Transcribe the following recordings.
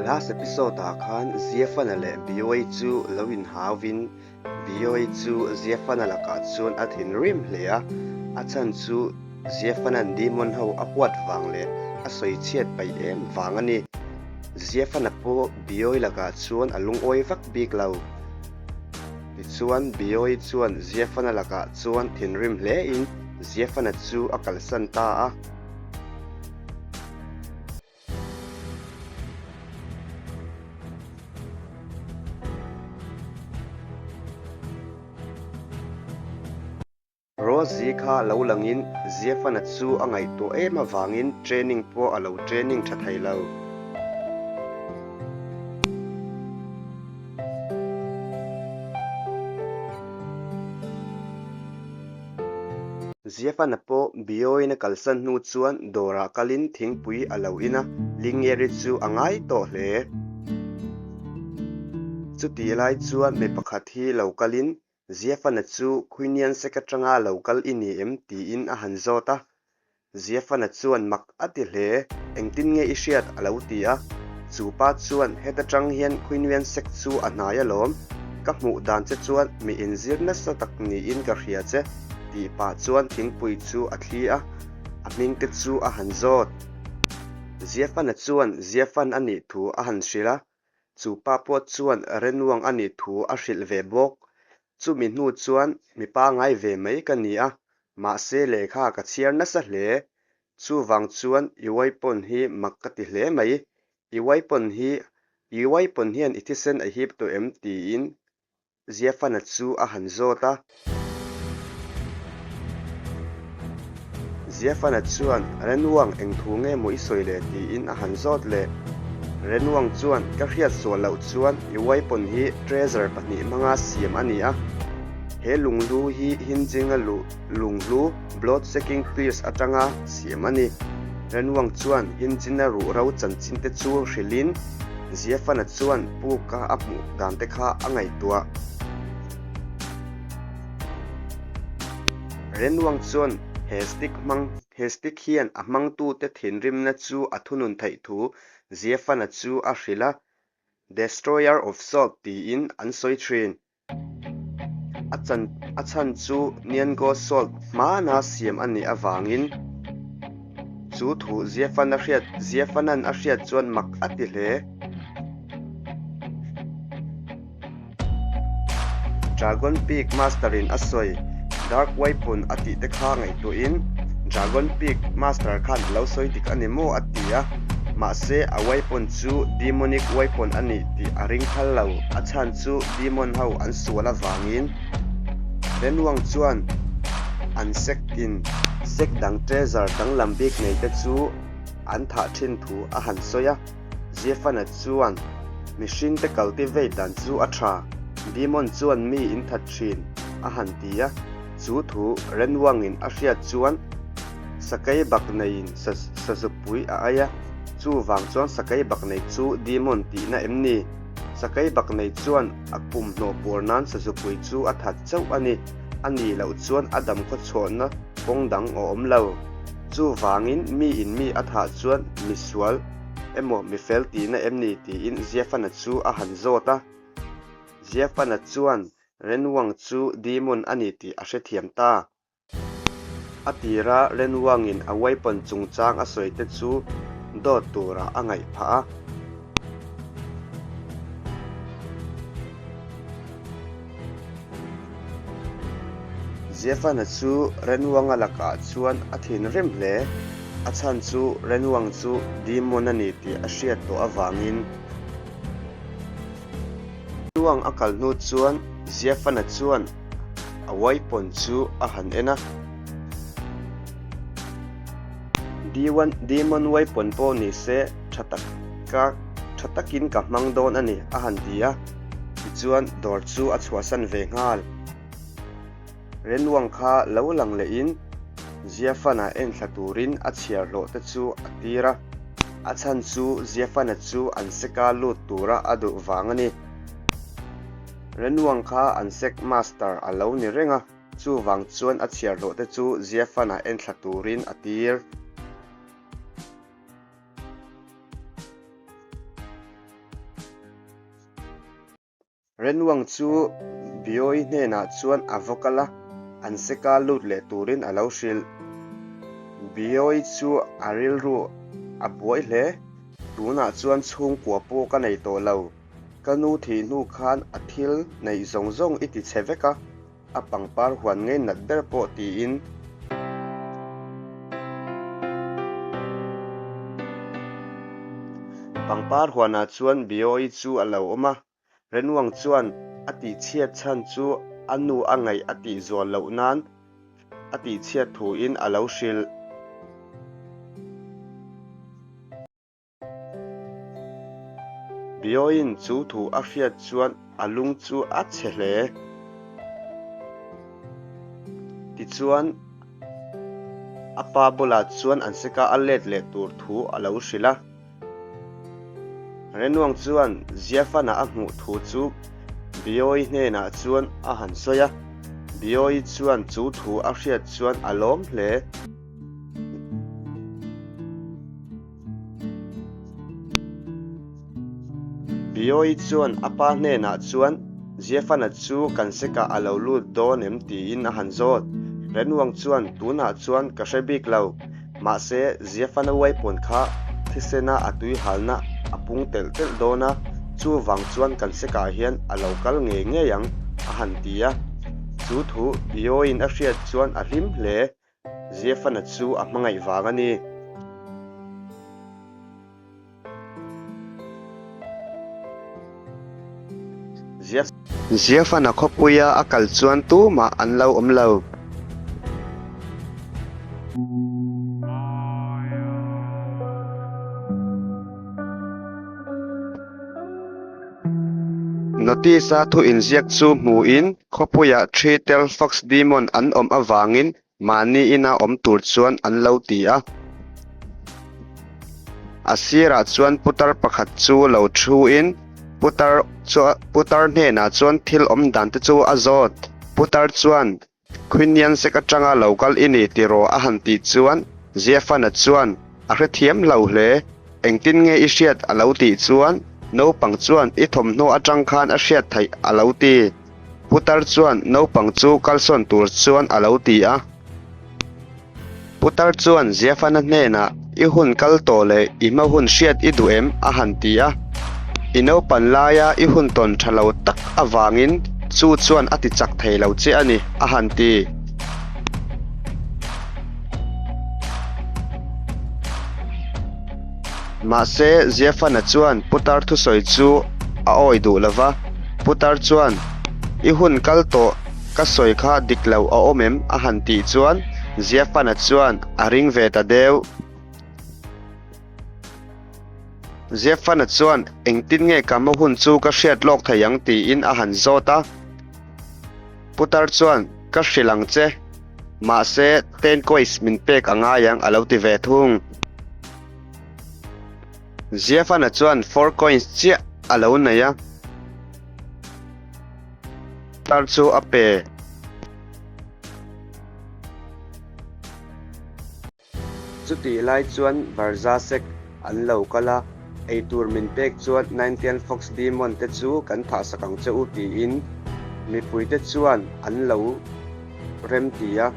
Last episode ah khan Ziafana leh Bioi chu lo inhau in Bioi chu Ziafana lakah chuan a thinrim hle a, a chhan chu Ziafana'n demon ho a huat vang leh a sawi chhiat paih em vang a ni. Ziafana pawh Bioi lakah chuan a lungawi vak bik lo. Tichuan Bioi chuan Ziafana lakah chuan thinrim hle in Ziafana chu a kalsan ta a. Rosie kha lo langin Ziafana chu a ngaihtuah em avangin training pawh a lo training tha thei lo. Ziafana pawh Bioin a kalsan hnu chuan dawrah kalin thingpui a lo in a, Lingeri chu a ngai tawh hle. Chutih lai chuan mi pakhat hi lo kalin Ziafana chu Khuinian sek atanga lo kal i ni em? tiin a han zawt a. Ziafana chuan mak a ti hle, Engtin nge i hriat? a lo ti a. Chu pa chuan, Heta tang hian Khuinian sek chu a hnai alawm. Ka hmuh dan che chuan mi inzir nasa tak niin ka hria che, tih pah chuan thingpui chu a thli a, a hming te chu a han zawt. Ziafana chuan Ziafan a nih thu a han hrilh a, Chu pa pawh chuan Renwang a nih thu a hrilh ve bawk. Chumi hnu chuan mi pangai ve mai ka ni a, mahse lehkha ka chhiar nasa hle. Chuvang chuan i weapon hi mak ka ti hle mai. I weapon hi i weapon hian i thisen a hip tawh em? tiin Ziafana chu a han zawt a. Ziafana chuan, Renwang, eng thu nge maw i sawi le? tiin a han zawt leh. Renwang chuan, Ka hriat sual loh chuan i weapon hi treasure pahnih hmanga siam a ni a. He lunghlu hi Hinjinga luh lunghlu blood sucking pills atanga siam a ni. Renwang chuan Hinjina ruhro chanchin te chu hrilhin, Ziafana chuan puka a hmuh dan te kha a ngaihtuah. Renwang chuan he stick hmang he stick hian a hmangtute thinrimna chu a thunun theih thu Ziafana chu a hrilh a, Destroyer of Salt tiin an sawi thin. A chan a chhan chu Niango Salt hmana siam a nih avangin chu thu Ziafan a hriat Ziafanan a hriat chuan mak a ti hle. Dragon Peak Master in a sawi Dark Weapon a tih te kha ngaihtuahin Dragon Peak Master khan a lo sawi dik a ni maw a ti a, mahse a weapon chu Demonic Weapon a nih tih a ring phal lo, a chhan chu Demon ho an sual avangin Renwang chuan an sect in sect dang treasure danglam bik nei te chu an thah thin thu a han sawi a. Ziafana chuan, Mihringte cultivate dan chu a tha, Demon chuan mi in that thin, a han ti a. Chu thu Renwangin a hriat chuan sakei bak neiin sazupui a ai a, chuvang chuan sakei bak nei chu Demon tihna em ni? Sakei bak nei chuan a pum hnawh puar nan sazupui chu a that chauh a ni, a nih loh chuan a dam khawchhuahna kawng dang a awm lo. Chuvangin mi in mi a thah chuan misual emaw mifel tihna em ni tiin Ziafana chu a han zawt a. Ziafana chuan Renwang chu demon a ni tih a hrethiam ta. A tira Renwangin a weapon chungchang a sawi te chu dawt turah a ngaih phah a. Ziafana chu Renwanga lakah chuan a thinrim hle. A chhan chu Renwang chu demon a ni tih a hriat tawh avangin. Renwang a kal hnu chuan Ziafana chuan a weapon chu a han en a. Demon weapon pawh ni se tha taka tha takin ka hmang dawn a ni a han ti a. Tichuan dawr chu a chhuahsan ve nghal. Renwang kha lo lang lehin Ziafana enthla turin a chhiar hlawh te chu a tir a. A chhan chu Ziafana chu an seka lut tura a duh vang a ni. Renwang kha an sek master a lo ni reng a, chuvang chuan a chhiar hlawh te chu Ziafana enthla turin a tir. Renwang chu Biawi hnenah chuan a va kal a, an seka lut leh turin a lo hrilh. Biawi chu a rilru a buai hle. Tunah chuan chhungkua pawh ka nei tawh lo. Ka nu thih hnu khan a thil neih zawng zawng i ti chhe vek a, a pangpar huan ngei nat ber pawh tiin. Pangpar huanah chuan Biawi chu a lo awm a, Renwang chuan a tihchhiat chhan chu a nu a ngaih a tih zual loh nan a tihchhiat thuin a lo hrilh. Biawiin chu thu a hriat chuan a lung chu a chhe hle. Tichuan, a pa bulah chuan an seka a let leh tur thu a lo hrilh a. Renwang chuan Ziafana a hmuh thu chu Biawi hnenah chuan a han sawi a, Biawi chuan chu thu a hriat chuan a lawm hle. Biawi chuan a pa hnenah chuan Ziafana chu kan sekah a lo lut dawn em tiin a han zawt. Renwang chuan tunah chuan ka hre bik lo. Mahse, Ziafana uaipawn kha thisena a tuihalna a pung telh telh dawn a, chuvang chuan kan sekah hian a lo kal ngei ngei ang, a han ti a. Chu thu Biawiin a hriat chuan a hlim hle, Ziafana chu a hmangaih vang a ni. Ziafana khawpuia a kal chuan tumah an lo awm lo. Notice-a thu inziak chu hmuin khawpuiah Three-tailed Fox Demon an awm avangin Mahni ina awm tur chuan an lo ti a. A sirah chuan putar pakhat chu lo thuin putar putar hnenah chuan thil awm dan te chu a zawt. Putar chuan, Quinian sek atanga lo kal i ni tiraw a han tih chuan Ziafana chuan a hrethiam lo hle. Engtin nge i hriat a lo tih chuan naupang chuan i thawmhnaw atang khan a hriat theih a lo ti. Putar chuan naupang chu kalsawn tur chuan a lo ti a. Putar chuan Ziafana hnenah, I hun kal tawh leh i hma hun hriat i duh em? a han ti a. I naupan laia i hun tawn tha lo tak avangin chu chuan a ti chak thei lo che a ni, a han ti. Mahse, Ziafana chuan Putar thusawi chu a awi duh lo va. Putar chuan, I hun kal tawh, ka sawi kha dik lo a awm em? a han tih chuan Ziafana chuan a ring ve ta deuh. Ziafana chuan, Engtin nge ka hma hun chu ka hriat lawk thei ang? tiin a han zawt a. Putar chuan, Ka hrilh ang che. Mahse, Tenkois min pek a ngai ang a lo ti ve thung. Ziafana chuan four coins chiah a lo nei a. Tar chu a pe. Chutih lai chuan Barzasek an lo kal a, eitur min pek chuan Ninetian Fox Demon te chu kan thahsak ang che u tiin mipuite chuan an lo rem ti a.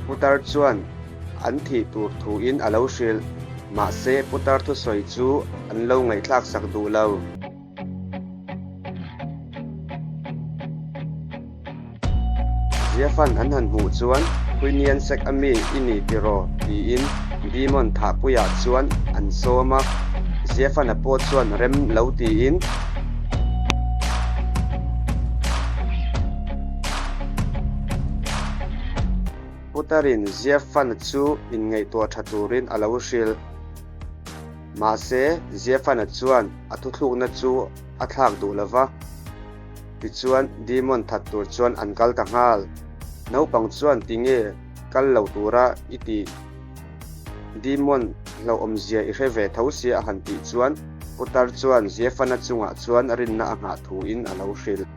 Putar chuan an thih tur thuin a lo hrilh, mahse Putar thusawi chu an lo ngaihthlaksak duh lo. Ziafan an han hmuh chuan, Huinian sek a mi i ni tiraw? tiin Demon thahpuiah chuan an sawm a. Ziafana pawh chuan rem lo tiin. Putarin Ziafana chu inngaihtuah tha turin a lo hrilh. Mahse, Ziafana chuan a thuthlukna chu a thlak duh lo va. Tichuan, Demon that tur chuan an kal ta nghal. Naupang chuan tinge kal lo tura i tih? Demon hlauhawmzia i hre ve tho sia a han tih chuan Putar chuan Ziafana chungah chuan rinna a nghah thuin a lo hrilh.